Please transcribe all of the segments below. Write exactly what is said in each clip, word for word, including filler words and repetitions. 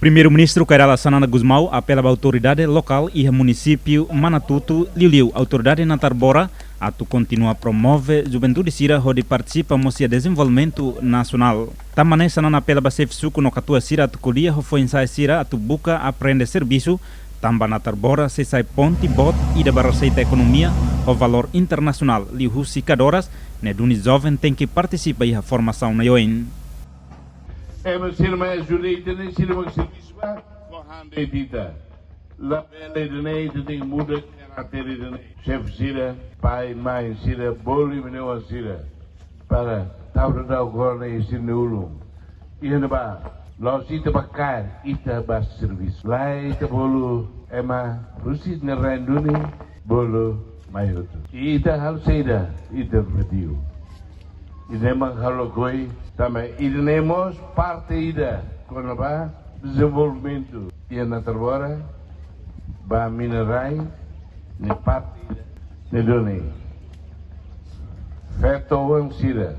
Primeiru-Ministru Kay Rala Xanana Gusmão apela ba autoridade lokál iha munisípiu Manatuto, liuliu autoridade Natarbora, atu kontinua promove juventude sira hodi partisipa mós iha dezenvolvimentu nasionál. Tanba ne'e Xanana apela ba xefe suku no katuas sira atu ko'alia ho foin-sa'e sira atu buka aprende servisu, tanba Natarbora sei sai ponte boot ida ba reseita ekonomia ho valór internasionál, liuhusi kadoras, ne'e duni joven tenke partisipa iha formasaun na'in-oin. Ema sira mai ajuda ita ne'e sira mak servisu ba, ko hande ita. Labele ida-ne'e, ita tenke muda karáter ida-ne'e. Xefe sira, pai, mãe sira, bolu imi-nia oan sira para tau daudaun agora iha sira-nia ulun. Iha ne'ebá, la'ós ita bá kaer, ita bá servisu. Lae, ita bolu ema husi ita-nia rain duni, bolu mai hotu. Ita halo saida, ita pediu. Ida-ne'e mak halo koi, tanba ida-ne'e mós parte ida kona-ba dezenvolvimentu iha Natarbora, ba mina-rain, ne'e parte ida. Ne'e duni. Feto-oan sira.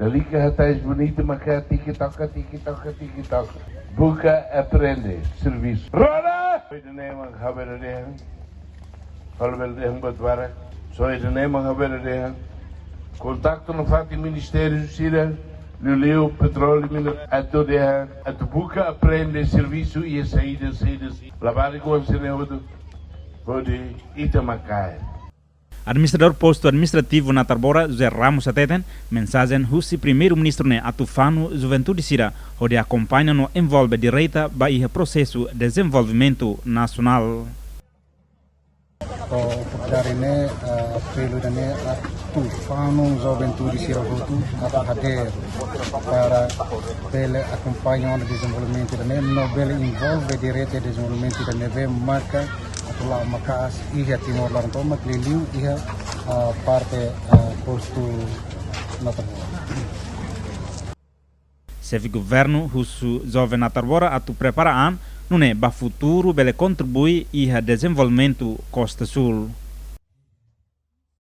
Lalika hatais bonita maka TikTok, TikTok, TikTok. Buka aprende servisu. Roda! Ida-ne'e mak ha'u bele dehan. Ha'u labele dehan buat barak. Só ida-ne'e mak ha'u bele dehan. Kontaktu nafatin ministériu sira, liuliu petróleu, mina, atu dehan, atu buka aprende servisu iha saida, saida, saida. Labarik oan sira-ne'e hotu, hodi ita mak kaer. Administradór Postu Administrativu Natarbora, José Ramos hateten, mensajen husi Primeiru-Ministru ne'e atu fanu juventude sira hodi akompaña no envolve direta ba iha prosesu dezenvolvimentu nasionál. Ho oportunidade ne'e, ah, apelu ida-ne'e, ah, atu fanu juventude sira hotu atu hadeer para bele akompaña ona dezenvolvimentu ida-ne'e, no bele envolve direta dezenvolvimentu ida-ne'ebé maka atu la'o maka'as iha Timor laran tomak, liuliu iha, ah, parte, ah, postu Natarbora. Xefe Governu husu joven Natarbora atu prepara an, nune'e ba futuru bele kontribui iha dezenvolvimentu Kosta Súl.